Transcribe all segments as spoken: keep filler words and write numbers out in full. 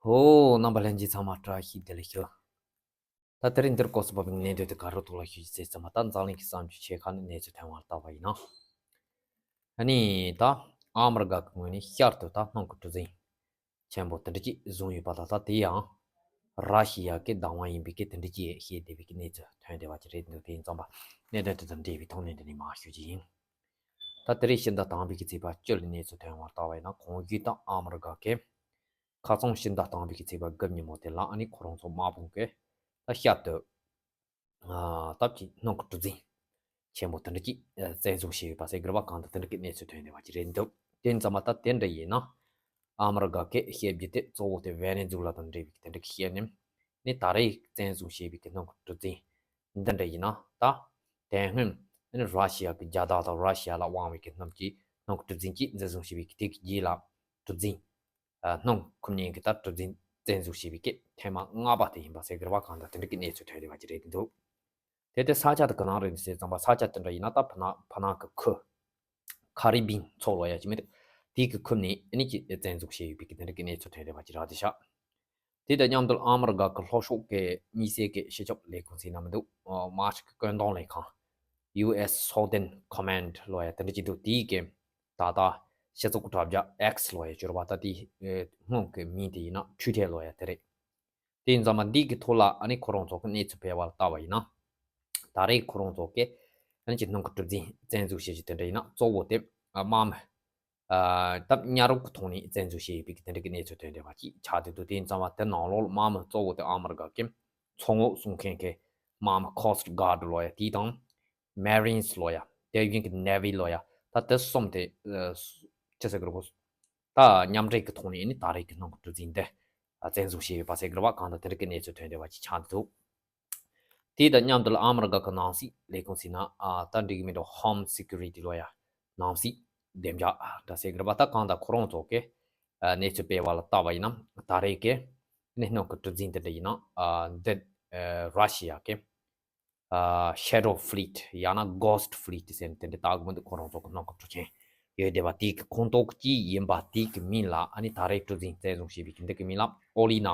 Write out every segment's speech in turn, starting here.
ཧོ། རྣམ་པ་ལྷན་རྒྱས་ཚང་མ་བཀྲ་ཤིས་བདེ་ལེགས་ཞུ། ད་དེ་རིང་འདིར་སྐོར་སུ་བབས་པའི་གནད་དོན་དེ་ག་རུ་ཐུག་ལ་ཞུ་ཅེས་ཙམ་པ། ད་འཛམ་གླིང་གི་བསམ་བློ་ཆེ་ཁ་ནས་གནས་ཚུལ་ཐོན་པར་བལྟ་བ་ཡིན་ན། ཨ་ནི་ད་ཨ་མི་རི་ཀ་གི་ངོས་ནས་ཤར་དུ་ད་སྣུམ་གྱི་གྲུ་གཟིངས་ཆེན་པོ་དེ་འདྲ་ཅིག་བཟུང་ཡོད་པ་ད་ལྟ་དེ་ཡང་ར་ཤི་ཡ་གི་བདག་དབང་ཡིན་པའི་གི་དེ་འདྲ་ཅིག་བཤད་བསྡད་པའི་གི་གནས་ཚུལ་ཐོན་བསྡད་པ་ཅིག་རེད་འདུག་དེ་ཡིན་ཙམ་པ་གནད་དོན་དེ་དང་འབྲེལ་བའི་ཐོག་ནས་འདི་ནས་མར་ཞུ་རྒྱུ་ཡིན། ད་དེ་རིང་ཕྱི་ཟླ་དང་པོའི་གི་ཚེས་པ་བཅུ་ལ་གནས་ཚུལ་ཐོན་པར་བལྟ་བ་ཡིན་ན། གོང་ཞུས་ལྟར་ཨ་མི་རི་ཀ་གི་ཁ་སང་ཕྱི་ཟླ་དང་པོའི་གི་ཚེས་པ་དགུ་ཉིན་མོ་དེ་ལ་ཨ་ནི་ཁོ་རང་ཚོ་དམག་དཔུང་གིས་ད་ཤར་དུ་ཨ་སྟབས་ཀྱིས་སྣུམ་གྱི་གྲུ་གཟིངས་ཆེན་པོ་དེ་འདྲ་ཅིག་ཨ་བཙན་བཟུང་བྱས་ཡོད་པ་ཟེར་གི་རེད་པ། གང་ལྟར་དེ་འདྲ་གི་གནས་ཚུལ་ཐོན་བསྡད་པ་ཅིག་རེད་འདུག་དེ་ཙམ་པ་ད་དེ་འདྲ་ཡིན་ན། ཨ་མི་རི་ཀ་གི་བཤད་རྒྱུ་དེ་གཙོ་བོ་དེ་ཝེ་ནེ་ཛུ་ལ་དང་འབྲེལ་བའི་དེ་འདྲ་གི་བཤད་ནས་ནི་ད་རེས་བཙན་བཟུང་བྱས་པའི་གི་སྣུམ་གྱི་གྲུ་གཟིངས་འདི་འདྲ་ཡིན་ན། ད་དེ་སྔོན་ནི་ར་ཤི་ཡ་གི་རྒྱལ་དར་དང་ར་ཤི་ཡ་ལ་དབང་བའི་གི་སྣུམ་གྱི་སྣུམ་གྱི་གྲུ་གཟིངས་ཅིག་འཛིན་བཟུང་བྱས་པའི་གི་དེ་གི་རྗེས་ལ་གྲུ་གཟིངས་ཨ་སྣུམ་ཁུར་མཁན་གྱི་ད་གྲུ་གཟིངས་བཙན་བཟུང་བྱས་པའི་གི་ཐེངས་མ་ལྔ་པ་དེ་ཡིན་པ་ཟེར་གི་རེད་པ། གང་ལྟར་དེ་འདྲ་གི་གནས་ཚུལ་ཐོན་བསྡད་པ་ཅིག་རེད་འདུག་དེ་ལྟར་ས་ཆ་དེ་ག་ནང་རེད་ཟེར་ཙམ་པ། ས་ཆ་དེ་འདྲ་ཡིན་ན་ད་ཕ་ནག་ཕ་ནག་གི་ཁུལ་ཁ་རི་བིན་མཚོ་ལབ་ཡ་ཅིག་མེད། དེའི་གི་ཁུལ་ནས་ཨ་ནི་ཅིག་བཙན་བཟུང་བྱས་ཡོད་པའི་གི་དེ་འདྲ་གི་གནས་ཚུལ་ཐོན་བསྡད་པ་ཅིག་རེད་ཤག་དེ་དང་མཉམ་དུ་ཨ་མི་རི་ཀ་གི་ལྷོ་ཕྱོགས་ཀྱི་དམིགས་བསལ་གྱི་སྤྱི་ཁྱབ་ལས་ཁུངས་ཟེར་ན་མི་འདུག་ཨ་དམག་སྤྱི་གི་བཀོད་འདོམས་ལས་ཁང་། ཡུ་ཨེས་སའོ་ཐརན་ཀོ་མེན་ཌི་ལབ་ཡ་དེ་འདྲ་ཅིག་འདུག་དེའི་གི་ད་ལྟ་སྤྱི་ཚོགས་དྲ་རྒྱ་ཨེག་སི་ལབ་ཡ་སྦྱོར་བ་ད་དེའི་ཨེ་སྔོན་གྱི་མིང་དེ་ཡིན་ན་ཊུའི་ཊར་ལབ་ཡ་དེ་རེད། དེ་ཡིན་ཙང་མ་འདི་གི་ཐོག་ལ་ཨ་ནི་ཁོ་རང་ཚོ་གི་གནས་ཚུལ་སྤེལ་བ་ལ་ལྟ་བ་ཡིན་ན། ད་རེས་ཁོ་རང་ཚོ་གི་ཨ་ནི་ཅིག་སྣུམ་གྱི་གྲུ་གཟིངས་བཙན་འཛུལ་བྱེད་རྒྱུ་དེ་འདྲ་ཡིན་ན་གཙོ་བོ་དེ་ཨ་དམག་མི་ཨ་ད་གཉའ་རོགས་ཀྱི་ཐོག་ནས་བཙན་འཛུལ་བྱས་ཡོད་པའི་གི་དེ་འདྲ་གི་གནས་ཚུལ་ཐོན་བསྡད་པ་ཅིག་ཆགས་བསྡད་འདུག་དེ་ཡིན་ཙང་མ་དེ་ནང་ལོགས་ལ་དམག་མི་གཙོ་བོ་དེ་ཨ་མི་རི་ཀ་གི་མཚོ་ངོགས་སྲུང་མཁན་གྱི་དམག་མི་ཀོ་སི་ཊི་གཱར་ཌི་ལབ་ཡ་དེ་དང་། མེ་རིན་སི་ལབ་ཡ། དེ་བཞིན་གྱི་ནེ་བི་ལབ་ཡ། ད་དེ་གསུམ་དེ་ཨ་ཅི་ཟེར་གི་རེད་གོ། ད་མཉམ་འབྲེལ་གྱི་ཐོག་ནས་ནི་ད་རེས་ཀྱི་སྣུམ་གྱི་གྲུ་གཟིངས་འདི་ཨ་བཙན་བཟུང་བྱས་ཡོད་པ་ཟེར་གི་རེད་པ། གང་ལྟར་དེ་འདྲ་གི་གནས་ཚུལ་ཐོན་བསྡད་པ་ཅིག་ཆགས་འདུག་དེ་དང་མཉམ་དུ་ལ་ཨ་མི་རི་ཀ་གི་ནང་སྲིད་ལས་ཁུངས་ཟེར་ན་ཨ་ད་འགྲིག་གི་མི་འདུག་ཧོམ་སི་ཀུ་རི་ཊི་ལབ་ཡ། ནང་སྲིད་བདེ་འཇགས་འདྲ་ཟེར་གི་རེད་པ། ད་གང་ལྟར་ཁོ་རང་ཚོ་གི་ཨ་གནས་ཚུལ་སྤེལ་བ་ལ་ལྟ་བ་ཡིན་ན་ད་རེས་ཀྱི་ནི་སྣུམ་གྱི་གྲུ་གཟིངས་དེ་འདྲ་ཡིན་ན་ཨ་འདི་ཨ་ར་ཤི་ཡ་གི་ཨ་ཤེ་ཌོ་ཕི་ལིཊ་ཡང་ན་གྷོ་སི་ཊི་ཕི་ལིཊ་ཟེར་ནས་དེ་འདྲ་ལྟ་གི་མི་འདུག་ཁོ་རང་ཚོ་གི་སྣུམ་གྱི་གྲུ་ཆེན་ཡོད་བསྡད་པ་དེའི་གི་ཁོངས་གཏོགས་ཀྱི་ཡིན་པ་དེའི་གི་མིང་ལ་ཨ་ནི་ད་རེས་གྲུ་གཟིངས་བཙན་བཟུང་བྱས་པའི་གི་འདི་གི་མིང་ལ་ཨོ་ལི་ན་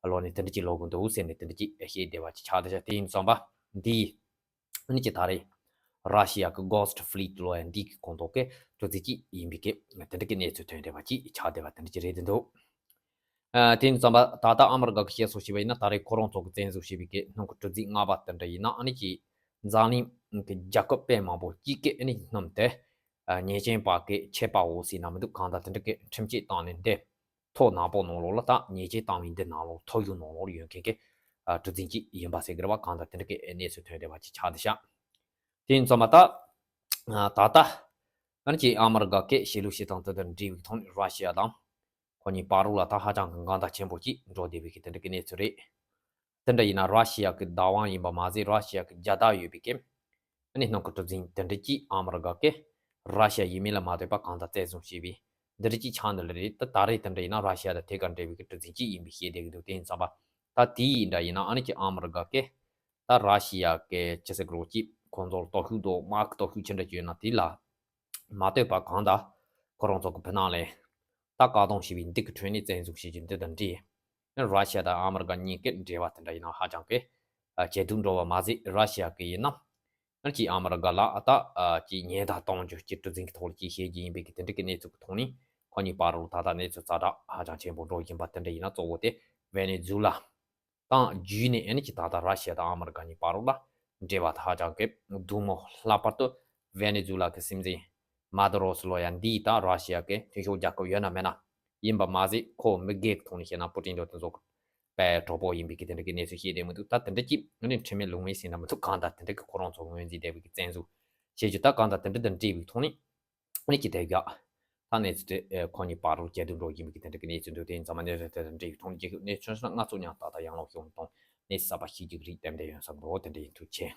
ལབ་ནས་དེ་འདྲ་ཅིག་ལབ་གི་འདུག་ཟེར་ནས་དེ་འདྲ་ཅིག་བཤད་བསྡད་པ་ཅིག་ཆགས་བསྡད་ཤག་དེ་ཡིན་ཙང་པ་འདི་ཨ་ནི་ཅིག་ད་རེས་ར་ཤི་ཡ་གི་གྷོ་སི་ཊི་ཕི་ལིཊ་ལབ་ཡ་འདི་གི་ཁོངས་གཏོགས་ཀྱི་གྲུ་གཟིངས་ཅིག་ཡིན་པའི་གི་དེ་འདྲ་གི་གནས་ཚུལ་ཐོན་བསྡད་པ་ཅིག་ཆགས་བསྡད་པ་དེ་འདྲ་ཅིག་རེད་འདུག་ཨ་དེ་ཡིན་ཙང་པ་ད་ལྟ་ཨ་མི་རི་ཀ་གི་བཤད་སྲོལ་བྱས་པ་ཡིན་ན་ད་རེས་ཁོ་རང་ཚོ་གི་བཙན་བཟུང་བྱས་པའི་གི་སྣུམ་གྱི་གྲུ་གཟིངས་ལྔ་པ་དེ་འདྲ་ཡིན་ན་ཨ་ནི་ཅིག་འཛམ་གླིང་གི་རྒྱལ་ཁབ་དཔེ་མང་པོ་གཅིག་གི་ཨ་ནི་སྣུམ་དེ་ཨ་ཉེས་ཅན་པ་གི་ཆད་པ་འོག་ཟེར་ན་མི་འདུག་གང་ལྟར་དེ་འདྲ་གི་ཁྲིམས་ཆད་བཏང་ནས་འདི་ཐོ་ནག་པོ་ནང་ལོགས་ལ་ད་ཉེས་ཆད་བཏང་བའི་འདི་ནང་ལོགས་ཐོ་ཡིག་ནང་ལོགས་ལ་ཡོད་མཁན་གི་ཨ་གྲུ་གཟིངས་ཅིག་ཡིན་པ་ཟེར་གི་རེད་པ། གང་ལྟར་དེ་འདྲ་གི་གནས་ཚུལ་ཐོན་བསྡད་པ་ཅིག་ཆགས་བསྡད་ཤག་དེ་ཡིན་ཙང་མ་ད་ཨ་ད་ལྟ་ཨ་ནི་ཅིག་ཨ་མི་རི་ཀ་གི་བྱེད་ལུགས་བྱེད་སྟངས་དེ་དང་འབྲེལ་བའི་ཐོག་ནས་ར་ཤི་ཡ་དང་ཁོ་གཉིས་བར་ལ་ད་ཧ་ཅང་གི་འགལ་ཟླ་ཆེན་པོ་ཅིག་འགྲོ་བསྡད་པའི་གི་དེ་འདྲ་གི་གནས་ཚུལ་རེད། དེ་འདྲ་ཡིན་ན་ར་ཤི་ཡ་གི་བདག་དབང་ཡིན་པ་མ་ཟད་ར་ཤི་ཡ་གི་རྒྱལ་དར་ཡོད་པའི་གི་ཨ་ནི་སྣུམ་གྱི་གྲུ་གཟིངས་དེ་འདྲ་ཅིག་ཨ་མི་རི་ཀ་གི་ར་ཤི་ཡ་ཡིན་མིན་ལ་མ་ལྟོས་པ་གང་ལྟར་བཙན་བཟུང་བྱས་པའི་འདི་འདྲ་ཅིག་ཆགས་འདུག་ལ་རེད། ད་ད་རེས་དེ་འདྲ་ཡིན་ན་ར་ཤི་ཡ་དང་དེ་ག་འབྲེལ་བའི་གི་གྲུ་གཟིངས་ཅིག་ཡིན་པའི་བཤད་བསྡད་ཀྱི་འདུག་དེ་ཡིན་ཙང་པ་ད་དེ་ཡིན་འདྲ་ཡིན་ན་ཨ་ནི་ཅིག་ཨ་མི་རི་ཀ་གི་ད་ར་ཤི་ཡ་གི་ཅི་ཟེར་གི་རེད་ཅིག་ཁོང་ཚོར་སྟོབས་ཤུགས་དང་དམག་གི་སྟོབས་ཤུགས་ཅི་འདྲ་ཅིག་ཡོད་ན་དེ་ལ་མ་ལྟོས་པ་གང་ལྟར་ཁོ་རང་ཚོ་གི་ཕུ་ནང་ལས་ད་བཀག་སྡོམ་བྱས་པའི་འདི་གི་ཁྲོད་ནས་བཙན་འཛུལ་བྱེད་རྒྱུ་འདི་དང་འདྲ། ར་ཤི་ཡ་དང་ཨ་མི་རི་ཀ་གཉིས་ཀའི་འབྲེལ་བ་དེ་འདྲ་ཡིན་ན་ཧ་ཅང་གི་ཇེ་སྡུག་འགྲོ་བ་མ་ཟད་ར་ཤི་ཡ་གི་ཡིན་ན་ཨ་ཅིག་ཨ་མི་རི་ཀ་ལ་ཨ་ད་ཅིག་ཉེན་བརྡ་གཏོང་རྒྱུ་ཅིག་གྲུ་གཟིངས་ཀྱི་ཐོག་ལ་ཅིག་བཤད་རྒྱུ་ཡིན་པའི་གི་དེ་འདྲ་གི་གནས་ཚུལ་གི་ཐོག་ནས་ཁོ་གཉིས་བར་ལ་ད་ལྟ་གནས་ཚུལ་ཛ་དྲག་ཧ་ཅང་ཆེན་པོ་འགྲོ་བཞིན་པ་དེ་འདྲ་ཡིན་ན་གཙོ་བོ་དེ་ཝེ་ནེ་ཛུ་ལ་དང་བརྒྱུད་ནས་ཨ་ནི་ཅིག་ད་ལྟ་ར་ཤི་ཡ་དང་ཨ་མི་རི་ཀ་གཉིས་བར་ལ་འབྲེལ་བ་དེ་ཧ་ཅང་གི་སྡུག་མོ། ལྷག་པར་དུ་ཝེ་ནེ་ཛུ་ལ་གི་སྲིད་འཛིན་མ་དུ་རོ་སི་ལབ་ཡ་འདིས་ད་ར་ཤི་ཡ་གི་མཐུན་ཕྱོགས་རྒྱལ་ཁབ་ཡོད་ན་མེད་ན་ཡིན་པ་མ་ཟད་ཁོ་མི་སྒེར་གི་ཐོག་ནས་བཤད་ན་པུ་ཏིན་དང་དེ་ཚོ་གི་པའི་གྲོགས་པོ་ཡིན་པའི་གི་དེ་འདྲ་གི་གནས་ཚུལ་བཤད་བསྡད་མི་འདུག་ད་དེ་འདྲ་ཅིག་ཨ་ནི་ཁྲེལ་མེད་ལུང་མེད་ཟེར་ན་མི་འདུག་གང་ལྟར་དེ་འདྲ་གི་ཁོ་རང་ཚོ་ངོས་འཛིན་བསྡད་པའི་གི་བཙན་འཛུལ་བྱེད་རྒྱུ་ད་གང་ལྟར་དེ་འདྲ་དང་འབྲེལ་བའི་ཐོག་ནས་ཨ་ནི་ཅིག་དེ་ག་ད་གནས་ཚུལ་དེ་ཁོ་གཉིས་བར་ལ་ཇེ་སྡུག་འགྲོ་བཞིན་པའི་གི་དེ་འདྲ་གི་གནས་ཚུལ་འདུག་དེ་ཡིན་ཙང་མ་གནས་ཚུལ་དེ་དང་འབྲེལ་བའི་ཐོག་ནས་རྒྱལ་ཁབ་གནས་ཚུལ་སྣ་ཚོགས་ཉམས་ཏག་ཏག་ཡང་ལོག་ཤོང་དང་གནས་ཚུལ་གསར་པ་ཤེས་རྒྱུ་གི་རིགས་ཏན་ཏན་ཡོང་ས་འགྲོ་དེ་འདྲ་ཡིན། ཐུགས་རྗེ་ཆེ།